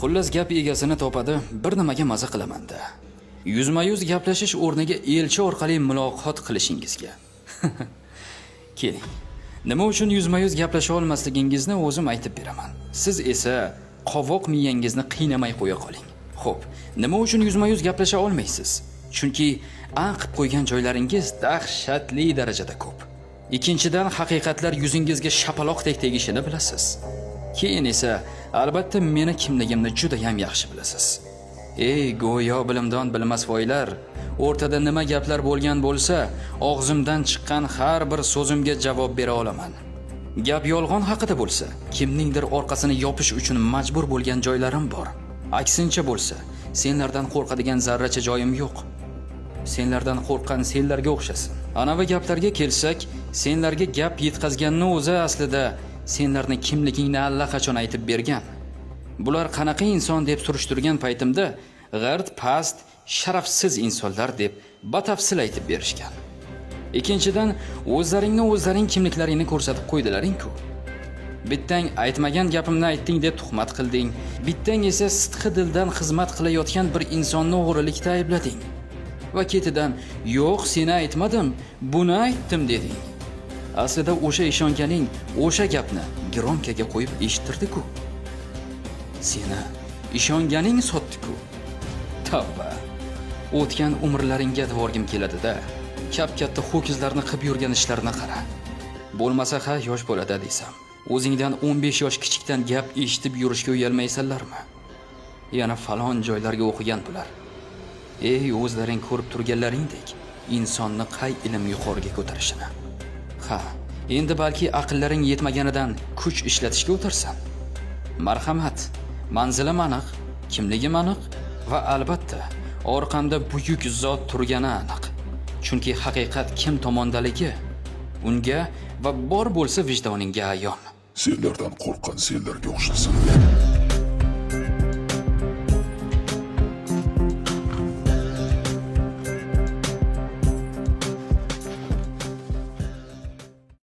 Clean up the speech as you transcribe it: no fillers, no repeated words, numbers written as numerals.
Xullas, gap egasini topadi, bir nimaga maza qilaman-da. Yuzma-yuz gaplashish o'rniga elchi orqali muloqot qilishingizga. Keling. Nima uchun yuzma-yuz gaplasha olmasligingizni o'zim aytib beraman. Siz esa qovoq miyangizni qiynamay qo'ya qoling. Xo'p, nima uchun yuzma-yuz gaplasha olmaysiz? Chunki a qilib qo'ygan joylaringiz dahshatli darajada ko'p. Ikkinchidan, haqiqatlar yuzingizga shapaloqdek tegishini bilasiz. Keyin esa albatta meni kimligimni juda ham yaxshi bilasiz. Ey go'yo bilimdon bilmasvoylar, o'rtada nima gaplar bo'lgan bo'lsa, og'zimdan chiqqan har bir so'zimga javob bera olaman. Gap yolg'on haqida bo'lsa, kimningdir orqasini yopish uchun majbur bo'lgan joylarim bor. Aksincha bo'lsa, senlardan qo'rqadigan zarracha joyim yo'q. Senlardan qo'rqqan senlarga o'xshasin. Anavi gaplarga kelsak, senlarga gap yetkazganni o'zi aslida senlarni kimligingni allaqachon aytib bergan. Bular qanaqa inson deb surishtirgan paytimda g'irt past, sharafsiz insonlar deb batafsil aytib berishgan. Ikkinchidan, o'zlaringni o'zlaring kimliklaringni ko'rsatib qo'ydilaring-ku. Bittang aytmagan gapimni aytding deb tuhmat qilding. Bittang esa sidqi dildan xizmat qilayotgan bir insonni o'g'rilikda ayblading. Va ketidan "Yo'q, seni aytmadim, buni aytdim" deding. Aslida o'sha ishonganing o'sha gapni gromkaga qo'yib eshittirdi-ku. Seni ishonganing sotdi-ku. Tavba. O'tgan umrlaringga devorgim keladi-da. Kap-katta ho'kizlarni qilib yurgan ishlarini qara. Bo'lmasa ha, yosh bolada desam. O'zingdan 15 yosh kichikdan gap eshitib yurishga uyalmaysanlarmi? Yana falon joylarga o'qigan bular. Ey, o'zlaring ko'rib turganlaringdek, insonni qay ilm yuqoriga ko'tarishini. Ha, endi balki aqllaring yetmaganidan kuch ishlatishga o'tirsan. Marhamat, manzilim aniq, kimligim aniq va albatta orqamda buyuk zot turgani aniq. Chunki haqiqat kim tomondaligi unga va bor bo'lsa vijdoningga ayon. Senlardan qo'rqqan senlarga o'xshasin.